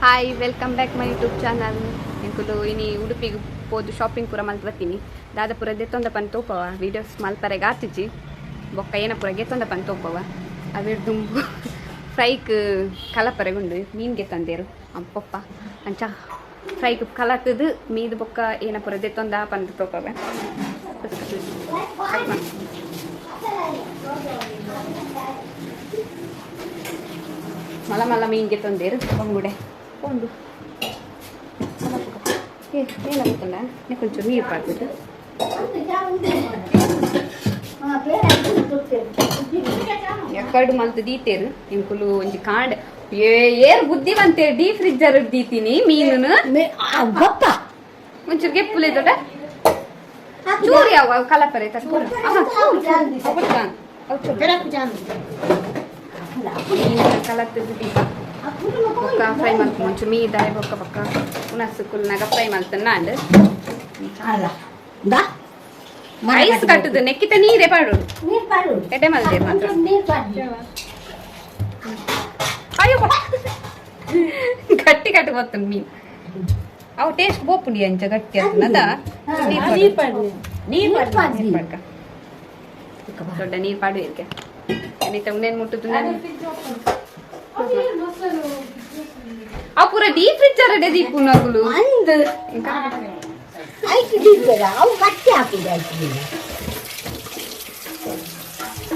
Hi, welcome back my YouTube channel. ಎಂಕುಲು ಇನಿ ಉಡುಪಿಗೆ ಪೋದು ಶಾಪಿಂಗ್ ಪೂರ ಮಲ್ತ್ ಬತ್ತೀನಿ. ದಾದಪುರ ದೆತ್ತೊಂದ ಪನ್ ತೋಪವ, ವೀಡಿಯೋಸ್ ಮಲ್ಪರೆಗ್ ಆತಿಜಿ. ಬೊಕ್ಕ ಏನಪುರ ಗೆತ್ತೊಂದ ಪನ್ ತೋಪವ. ಅವಿರ್ ದುಂಬು ಫ್ರೈಕ್ ಕಲಪರೆಗುಂಡು ಮೀನ್ ಗೆತ್ತಂದೇರು ಪೊಪ್ಪ. ಅಂಚ ಫ್ರೈಕ್ ಕಲತದು ಮೀದು ಬೊಕ್ಕ ಏನಪುರ ದೆತ್ತೊಂದ ಪಂದ್ ತೋಪವ. ಮಲ್ಲ ಮಲ್ಲ ಮೀನ್ ಗೆತ್ತೊಂದೇರು ಬಂಗುಡೆ ಒಂದು ಏನಾಗುತ್ತಲ್ಲ ಕೊಂಚ ನೀರು ಪಾಡ್ಬಿಟ್ಟು ಎಕ್ಕಡು ಮಲ್ತು ದೀತೇರು ಇಂಕುಲು ಒಂಜಿ ಕಾಂಡ್ ಏರ್ ಬುದ್ಧಿವಂತೆ ಡೀ ಫ್ರಿಜ್ಜರ್ ದೀತೀನಿ ಮೀನು ಒಂಚೂರು ಗೆಪ್ಪುಲೆ ದೊಡ್ಡ ಚೂರು ಯಾವ ಕಲಪರೆ ಕಲತ್ತದು ದೀಪ ಬೊಕ್ಕ ಫ್ರೈ ಮಲ್ತು ಒಂಚೂರು ಮೀದಾಯ ಬೊಕ್ಕ ಬೊಕ್ಕ ಉನಸ್ಸು ಕುಲ್ನಾಗ ಫ್ರೈ ಮಲ್ತನ್ನ ಅಂಡ್ ಐಸ್ ಕಟ್ಟುದು ನೆಕ್ಕಿತ ನೀರೇ ಪಾಡು ಎಡೆ ಮಲ್ತೇರು ಮಾತ್ರ. ಅಯ್ಯೋ, ಗಟ್ಟಿ ಕಟ್ಟು ಗೊತ್ತುಂಡು ಮೀನು. ಅವು ಟೇಸ್ಟ್ ಬೋಪುಂಡಿ ಅಂಚ ಗಟ್ಟಿ ಆಗ್ತದ. ನೀರು ಪಾಡ್ಕ ದೊಡ್ಡ ನೀರು ಪಾಡು ಇರ್ಕೆ ಏನಿತ್ತ ಉನ್ನೇನು ಮುಟ್ಟುದು ನಾನು. ಅವು ಪೂರ ಡೀಪ್ ಫ್ರಿಜ್ ಅರಡೆ ದೀಪು ನಗುಲು. ಅಂದ್ ಐಕ್ ದೀಪೆರ ಅವು ಗಟ್ಟಿ ಹಾಕುದು ಐಕ್.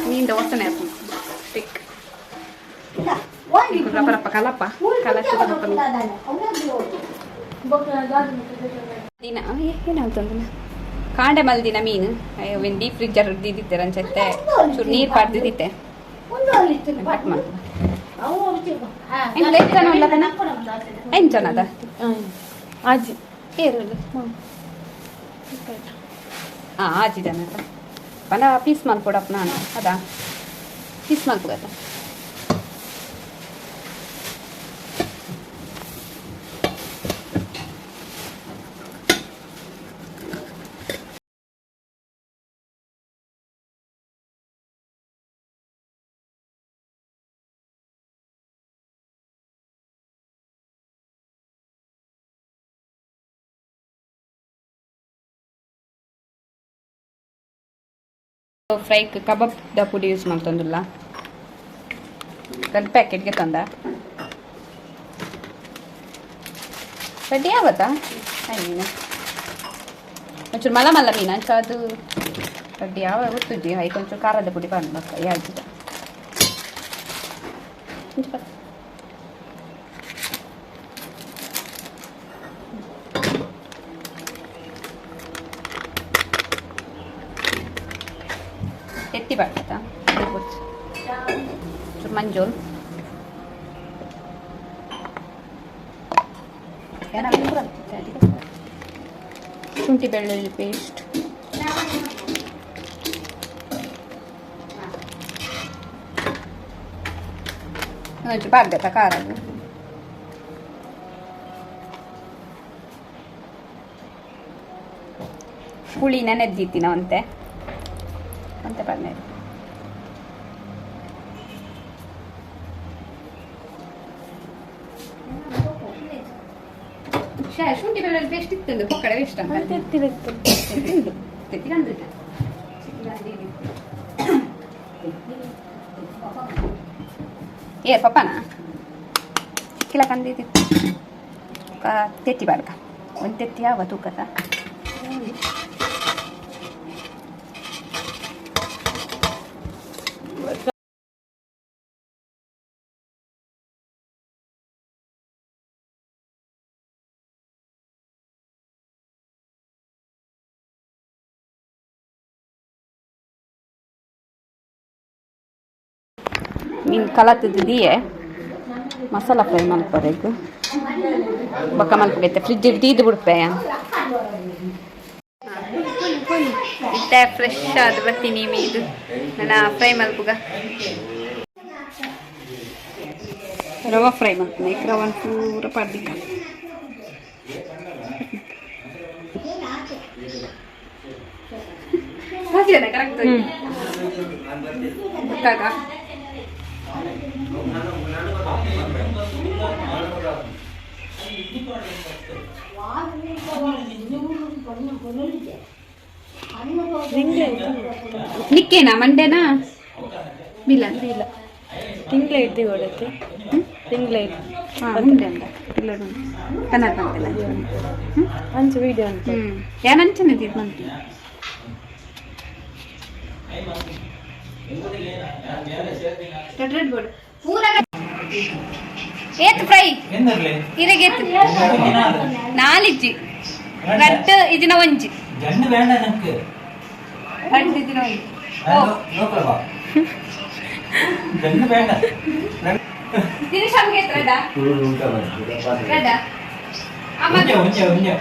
ಮೀನ್ದ ವಾಸನೆ ಆಪುಂಡು ಸ್ಟಿಕ್. ರಪ್ಪ ರಪ್ಪ ಕಲಪ್ಪ ಕಲತ್ತದ ಬೊಕ್ಕ ದಿನ ಏನಾಗ್ತಂದ್ರೆ ಕಾಂಡೆ ಮಲ್ದಿನ ಮೀನು ಅಯ್ಯೋ ಡೀಪ್ ಫ್ರಿಜ್ಜರ್ ದೀದಿತ್ತೆ ಅಂಚತ್ತೆ ಚೂರು ನೀರು ಪಾಡ್ದಿದ್ದಿತ್ತೆ. ಕಟ್ ಮಾಡ್ತದೆ ಎಂಕ್ಲ ಎತ್ತನ ಉಲ್ಲಕನ ಎಂಚನದ. ಆಜಿ. ಏರುಲ್ಲ. ಹಾಂ, ಆಜಿ ಜನ ಪಂಡ ಪೀಸ್ ಮಲ್ಪೊಡಪ್ಪ ನಾನು ಅದಾ ಪೀಸ್ ಮಲ್ಪುಗತ್ತ. ಫ್ರೈಕ್ ಕಬಾಬ್ the ಪುಡಿ ಯೂಸ್ ಮಲ್ತೊಂದುಲ್ಲ, ರಡ್ಡ್ ಪ್ಯಾಕೆಟ್ಗೆ ತಂದ ರೆಡಿ ಆವತ್ತಾ. ಮೀನು ಒಂಚೂರು ಮಲ್ಲ ಮಲ್ಲ ಮೀನು ಅಂಚ ಅದು ರೆಡಿ ಯಾವ ಗೊತ್ತುಜ್ಜಿ. ಐಕ್ ಒಂಚೂರು ಖಾರದ ಪುಡಿ ಪಾಡ್ದು ಬೊಕ್ಕ ಯಾಜಿದ ಒಂಚೂರು ಬಸ್. ಎತ್ತಿ ಪಾಡ್ತಾ ಚೂರು ಮಂಜೋಲ್ ಶುಂಠಿ ಬೆಳ್ಳುಳ್ಳಿ ಪೇಸ್ಟ್ ಒಂಚೂರು ಪಾಡ್ದೆತ ಖಾರ ಅದು. ಹುಳಿ ನೆನೆದ್ದಿತ್ತಿನ ಒಂತೆ ಒಂತೆ ಪಾಡ್ನೆ. ಶುಂಠಿ ಬೆಳ್ಳುಳ್ಳಿ ಪೇಸ್ಟ್ ಇತ್ತು ಪೊಕ್ಕಡೆ ವೇಸ್ಟ್ ಅಂತ. ತೆತ್ತಿಗಂದಿಲ್ಲ. ಏ ಪಪ್ಪನ ಚಿಕ್ಕಿಲ ಕಂದಿತ್ತು ತೆತ್ತಿ ಬಾಡ್ಕ ಒಂದು ತೆತ್ತಿ ಯಾವ ತೂಕದ. ಮೀನು ಕಲತದಿಯೇ ಮಸಾಲ ಫ್ರೈ ಮಲ್ಪರೆಗ್ ಬೊಕ್ಕ ಮಲ್ಪಗೈತೆ ಫ್ರಿಜ್ ದೀದು ಬಿಡ್ಪೆ. ಇತ್ತೆ ಫ್ರೆಶ್ ಆದ್ ಬರ್ತೀನಿ ಮೀದು ನನ್ನ ಫ್ರೈ ಮಲ್ಪುಗ. ರವಾ ಫ್ರೈ ಮಲ್ಪುನ ಇಕ್ ರವನ್ ಪೂರ ಪಾಡ್ದಿಕ್ಕ. ಕರೆಕ್ಟ್ ಗೊತ್ತಾಗ. ನಿಕ್ಕೇನಾ ಮಂಡ್ಯನಾ ಬಿಲ್ಲ ಇಲ್ಲ ತಿಂಗ್ಳ ಇದ್ದಿ ಹೊಡತ್ತೆ ತಿಂಗ್ಳ ಹಾಂ ಉಂಡೆ ಅಂದ ಇಲ್ಲ ಕನ್ನಡ ಬಂತಿಲ್ಲ. ಅಂಚು ವಿಡಿಯೋ ಅಂತ. ಹ್ಞೂ ಯಾರು ಅಂಚನೆ ಇದು ಬಂತು. ರೆಡ್ ಬೋರ್ಡ್ ಪೂರ ಏತ್ ಫ್ರೈ ಇರಗೆ ನಾಲಿಜ್ಜಿ ರಡ್ಡ್ ಇದಿನ ಒಂಜಿ. ಜಂಡು ಬೇಡ ನಮ್ಗೆ. ರಡ್ಡ್ ಇದಿನ ಒಂಜಿ. ಓ. ಜಂಡು ಬೇಡ. ದಿನೇಶ್ ಅವ್ರಿಗೆ ರಡ್ಡ ರಡ್ಡ ಅಮ್ಮ. ಒಂಜೆ ಒಂಜೆ ಒಂಜೆ.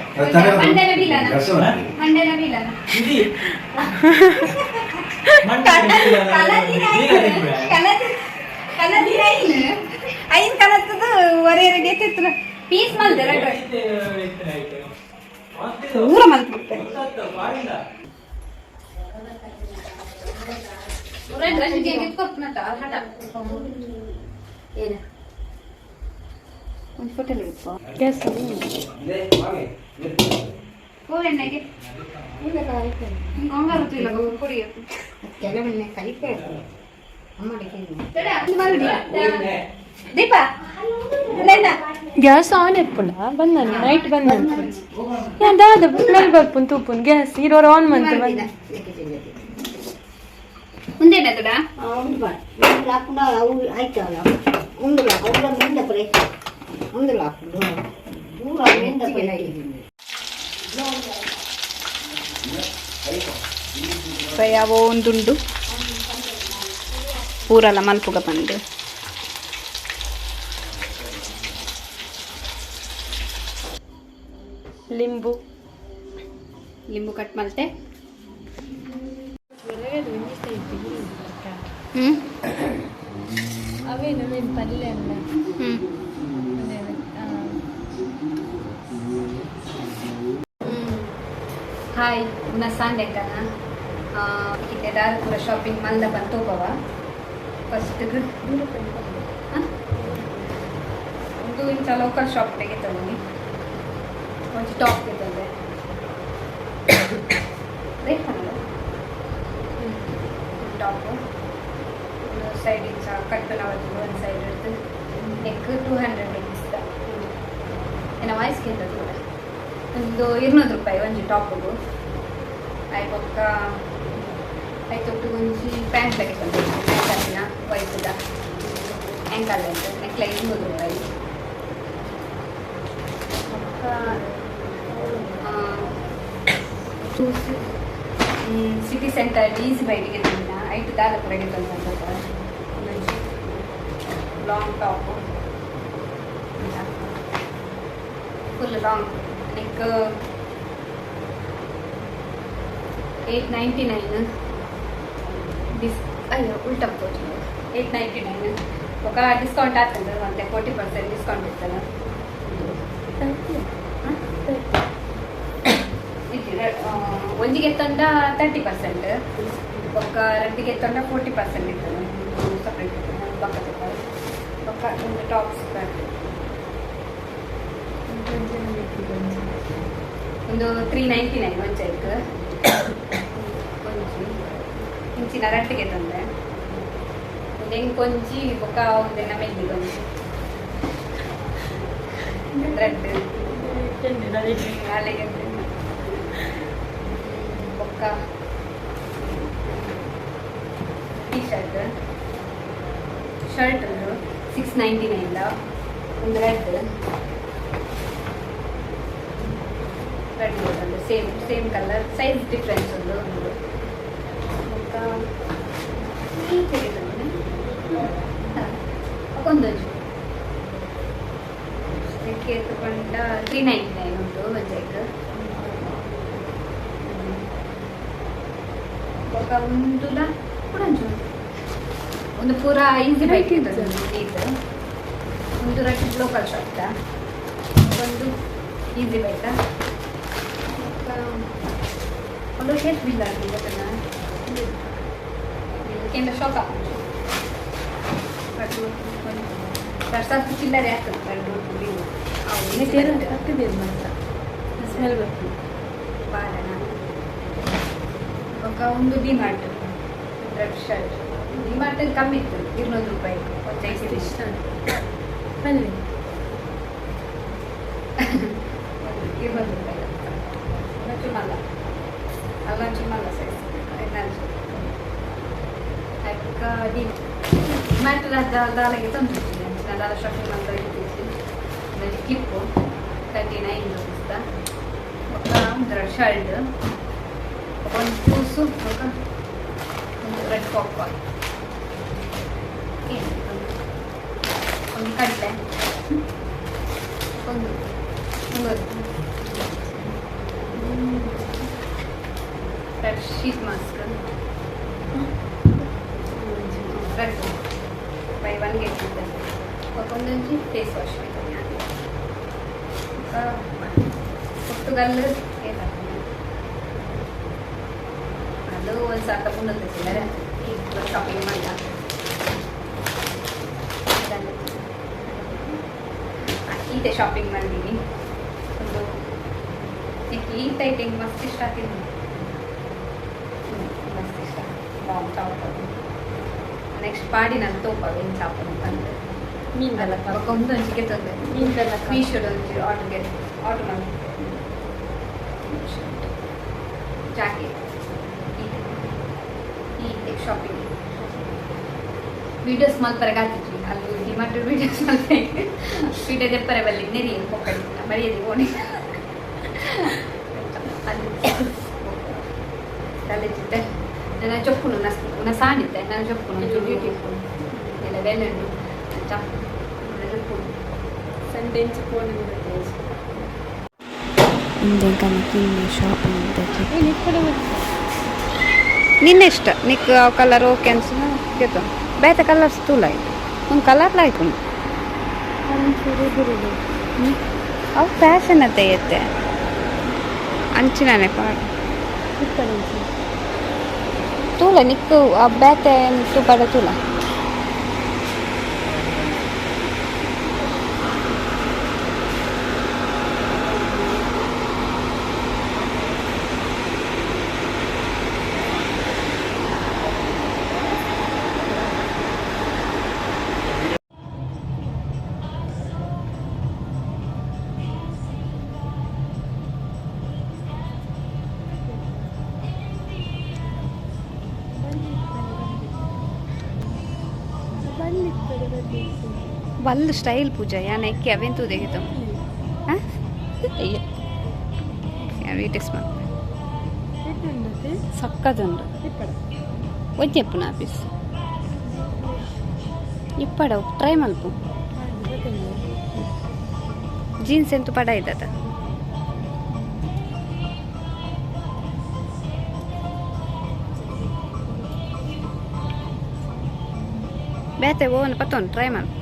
ಮಂಡ್ಯನ ಬಿಲ್ಲನ ಮಂಡ್ಯನ ಬಿಲ್ಲನ. ఇది ಕಲದಿನ ಐನ್ ಐನ್ ಕಲತ್ತದು ಒರೆಯರಿಗೆ ಎತ್ತಿತ್ತು ಪೀಸ್ ಮಲ್ದೆ ರಡ್ಡ ಪೂರ ಮಲ್ತ್. ಒಂದು ಫೋಟೋ ಇಪ್ಪ. ಗ್ಯಾಸ್. ಹೂವೆಣ್ಣೆಗೆ ಕೊಡಿ. ಕೆಲವೊಮ್ಮೆ ಕಲಿಕೆ ಅಮ್ಮಡಿಗೆ. ದೀಪ ಲೇನ. ಗ್ಯಾಸ್ ಆನ್ ಇಪ್ಪುಂಡ ಬಂದ ನೈಟ್ ಬಂದ ಯಾನ್ ದಾದ ಸ್ಮೆಲ್ ಬರ್ಪುನ್ ತೂಪುನ್ ಗ್ಯಾಸ್ ಇರೋರು ಆನ್ ಮಂತ್ ಬಂದ. ಮುಂದೆ ತಡ. ಉಂಡು ಮಾಡಿ ಒಂದು ಹಾಕೊಂಡು ಅವು ಆಯ್ತಲ್ಲ, ಒಂದು ಅವಳ ಮೆಂದ ಪರೆ ಒಂದು ಹಾಕೊಂಡು ಪೂರ ಮೆಂದ ಪರೆ. ಯಾವ ಒಂದುಂಡು ಪೂರಲ ಮಲ್ಪುಗ ಬಂದು. ಲಿಂಬು. ಲಿಂಬು ಕಟ್ ಮಲ್ತೆ. ಹ್ಮ್. ಅವೇನು ಅವೇನು ಪಲ್ಯ ಅಲ್ಲ. ಹ್ಮ್. ಹಾಯ್ ಪುನಃ ಸಾಂಡೆಕ್ಕನ ಇತ್ತೆ ದಾದ ಪೂರ ಶಾಪಿಂಗ್ ಮಲ್ದ ಬಂತೋಪವ ಫಸ್ಟ್ ಒಂದು ಇಂಚ ಲೋಕಲ್ ಶಾಪ್ ತೆಗೆತೊಂಡಿ ಒಂಜಿ ಟಾಪ್ ಗೆತೊಂಡೆ. ರೇಟ್ ಪನ್ನಲ ಟಾಪು ಒಂದು ಸೈಡ್ ಇಂಚ ಕಟ್ಟುನ ಒಂದು ಸೈಡ್ ಇಡ್ದು ನೆಕ್ 200 ರುಪೀಸ್ ಏನ ವಾಯ್ಸ್ ಕೇಳ್ತದೆ ಕೂಡ. ಒಂದು 200 ರೂಪಾಯಿ ಒಂಜಿ ಟಾಪುಗು. ಆಯ್ ಬೊಕ್ಕ ಐತೊಟ್ಟು ಒಂಜಿ ಪ್ಯಾಂಟ್ ತೆಗೆತೊಂಡೆ. ಪ್ಯಾಂಟ್ ಹಾಕಿನ ವೈಟ್ದ ಆ್ಯಂಕಲ್ ಅಂತ ನೆಕ್ಲೆ 200 ರೂಪಾಯಿ. ಬೊಕ್ಕ ಸಿಟಿ ಸೆಂಟರ್ ಈಸಿ ಬೈಟಿಗೆ ತಂದಿನ ಐಟು ದಾದ ಪೂರಗೆ ತಂದ ಒಂಜಿ long top, full long neck 899 dis ಅಯ್ಯೋ ಉಲ್ಟಾ ತೋಚು. 899 ఒక ಡಿಸ್ಕೌಂಟ್ ಆಗ್ತದೆ ಮತ್ತೆ 40% ಡಿಸ್ಕೌಂಟ್ ಇರ್ತದೆ. ಒಂಜಿಗೆ ತಂಡ 30%, ಬೊಕ್ಕ ರಡ್ಡಿಗೆ ತಂಡ 40% ಇರ್ತದೆ ಸಪ್ರೇಟ್. ಬೊಕ್ಕ ಬೊಕ್ಕ ಒಂದು ಟಾಪ್ಸ್ ಒಂದು 399 ಒಂಜೈಕ್ ಒಂಜಿ ಇಂಚಿನ ರಟ್ಟಿಗೆ ತಂದೆ ಒಂದು ಎಂಕ್ ಒಂಜಿ ಬೊಕ್ಕ ಒಂದೆಲ್ಲ ಮೆಲ್ಲಿ ಒಂಜಿ ರೆಡ್ ಅಲ್ಲಿಗೆ ಬೊಕ್ಕ ಟೀ ಶರ್ಟ್ ಶರ್ಟ್ ಉಂಟು 699 ಒಂದು ರೆಡ್ ರೆಡ್ ಒಂದು same same colour size difference ಒಂದು ಒಂದು ಬೊಕ್ಕ ಒಂದೊಂದು ಅದಕ್ಕೆ ತಗೊಂಡ 399 ಉಂಟು ಒಂಜೈಕ್. ಬೊಕ್ಕ ಉಂದುಲ ಪುಡಂಚು ಒಂದು ಪೂರ ಈಸಿ ಬೈಕ್ ಇದು ಒಂದು ರಟ್ಟು ಲೋಕಲ್ ಶಾಪ್ ಒಂದು ಈಸಿ ಬೈಕಾ ಒಂದು ಹೇಗೆ ಬಿಲ್ ಆಗ್ತದೆ ಗೊತ್ತಲ್ಲ ಕೇಂದ್ರ ಶಾಕ್ ಹಾಕುಂಟು ರಟ್ಟು ಒಂದು 2000 ಚಿಲ್ಲರೆ ಆಗ್ತದೆ ರಡ್ಡು ಬಿಲ್. ಸ್ಮೆಲ್ ಬರ್ತದೆ. ಬಾರಣ ಬೊಕ್ಕ ಒಂದು ಡಿಮಾರ್ಟ್ ರೆಡ್ ಶರ್ಟ್. ಡಿಮಾರ್ಟ್ ಕಮ್ಮಿ ಇತ್ತು, 200 ರೂಪಾಯಿ. ಇಷ್ಟ ಬನ್ನಿ. 200 ರೂಪಾಯಿ ಚುಮ್ಮಲ್ಲ ಅಲ್ಲ, ಚುಮ್ಮಲ್ಲ ಸೈಜ್ ಬೊಕ್ಕ ಡಿಮಾರ್ಟ್ ದಾಲಗೆ ತಂದು ದಾಲ ಶಾಪಿಂಗ್ ಅಂತ ಇಟ್ಟಿದ್ದು. Clip 39 rupees. ಬೊಕ್ಕ ಒಂದು ಶರ್ಟ್, ಒಂದು ಶೂಸು, ಬೊಕ್ಕ ಒಂದು ರೆಡ್ ಪಾಪ್ಕಾರ್ನ್, ಒಂದು ಕಡಲೆ, ಒಂದು red sheet mask, red buy one get ಒಂದೊಂದು ಫೇಸ್ ವಾಶ್. ಪೊರ್ತುಗಲ್ ಅದು ಒಂದು ಸಾಕ ಪುಂಡದ ಚಿಲ್ಲರೆ ಶಾಪಿಂಗ್ ಮಾಡ. ಈತೆ ಶಾಪಿಂಗ್ ಮಾಡಿದ್ದೀನಿ. ಒಂದು ಈ ಟೈಟಿಂಗ್ ಮಸ್ತ್ ಇಷ್ಟ ಆಗ್ತೀನಿ, ಮಸ್ತ್ ಇಷ್ಟ ಲಾಂಗ್ ಟಾಪ್. ನೆಕ್ಸ್ಟ್ ಪಾಡಿ ನಾನು ತೋಪ ಚಾಪ್ ಅಂತಂದ್ರೆ ಮೀನ್ದಲ್ಲ ಒಂದು ಅಂಚಿಕೆ ತಂದೆ. ಮೀನ್ದಲ್ಲ. ಮೀಶೋದ ಒಂಜಿ ಆರ್ಡರ್ಗೆ ಆರ್ಡರ್ ಮಾಡಿದ್ದೆ ಜಾಕೆಟ್. ಈ ಶಾಪಿಂಗ್ ವೀಡಿಯೋಸ್ ಮಲ್ಪರೆಗೆ ಆತಿದ್ವಿ. ಅಲ್ಲಿ ಡಿಮಾರ್ಟ್ ವೀಡಿಯೋಸ್ ಮಲ್ಪರೆ ವೀಡಿಯೋ ದೆಪ್ಪರೆ ಬಲ್ಲಿ ನೆರಿ ಪೊಕ್ಕಡಿ ಮರ್ಯಾದೆ ಓಣಿ ಅಲ್ಲಿ ತಲೆ ನನ್ನ ಚೊಪ್ಪುನು ನಸ್ ಸಾಣಿತ್ತೆ ನನ್ನ ಚೊಪ್ಪುನು ಒಂಚೂರು ಬ್ಯೂಟಿಫುಲ್ ಎಲ್ಲ ವೆಲ್ಲುಂಡು ಅಂಚ ಚೊಪ್ಪುನು. ಸಂಡೆ ಇಂಚ ಫೋನ್. ಶಾಪಿಂಗ್ ನಿನ್ನೆ ಇಷ್ಟ ನಿಕ್ ಕಲರ್ ಓಕೆ ಅನ್ಸ ಗೆತ್ತು. ಬೇತೆ ಕಲರ್ಸ್ ತೂಲ ಆಯ್ತು, ಒಂದು ಕಲರ್ ಆಯ್ತು. ಅವು ಫ್ಯಾಷನ್ ಅತ್ತೆ ಎತ್ತೆ ಅಂಚಿನಾನೆ ಪಾಡು ತೂಲ ನಿಕ್ಕು ಆ ಬೇತೆ ತೂಪಾಡ ತೂಲ. ಬಲ್ಲು ಸ್ಟೈಲ್ ಪೂಜಾ ಯಾನ್ ಎಕ್ಕೆ ಅವೆನ್ ತೂದೆಗಿತ್ತು. ಹಾಂ, ಅಯ್ಯೋ, ವೀಟೆಸ್ ಮಲ್ಪೆ ಸಕ್ಕದುಂಡು. ಒಂಜೆಪ್ಪುನ ಆಫೀಸ್ ಇಪ್ಪಡ ಟ್ರೈ ಮಲ್ಪು. ಜೀನ್ಸ್ ಎಂತು ಪಡ ಇದ್ದದ. ಬೇತೆ ಓನ್ ಪತ್ತೊಂದು ಟ್ರೈ ಮಲ್ಪು.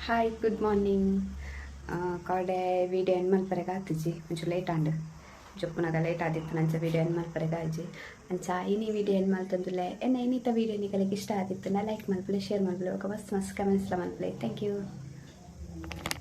Hi, good morning. ಕಾಡೆ ವೀಡಿಯೋ ಎಂಡ್ ಮಲ್ಪರೆಗೆ ಆತಿಜಿ, ಒಂಚೂರು ಲೇಟ್ ಆಂಡ್ ಜೊಪ್ಪುನಾಗ ಲೇಟ್ ಆದಿತ್ತು. ನಂಚ ವೀಡಿಯೋ ಎಂಡ್ ಮಲ್ಪರೆಗೆ ಆಜಿ. ಅಂಚ ಇನಿ ವೀಡಿಯೋ ಎಂಡ್ ಮಲ್ತಂದುಲೆ. ಎನ್ನ ಇನ್ನಿತ ವೀಡಿಯೋ ನಿಕಲಿಗೆ ಇಷ್ಟ ಆದಿತ್ತು ನಾ ಲೈಕ್ ಮಲ್ಪಲೆ, ಶೇರ್ ಮಲ್ಪಲೆ, ఒక ಮಸ್ತ್ ಮಸ್ತ್ ಕಮೆಂಟ್ಸ್ಲ ಮಲ್ಪಲೆ. Thank you.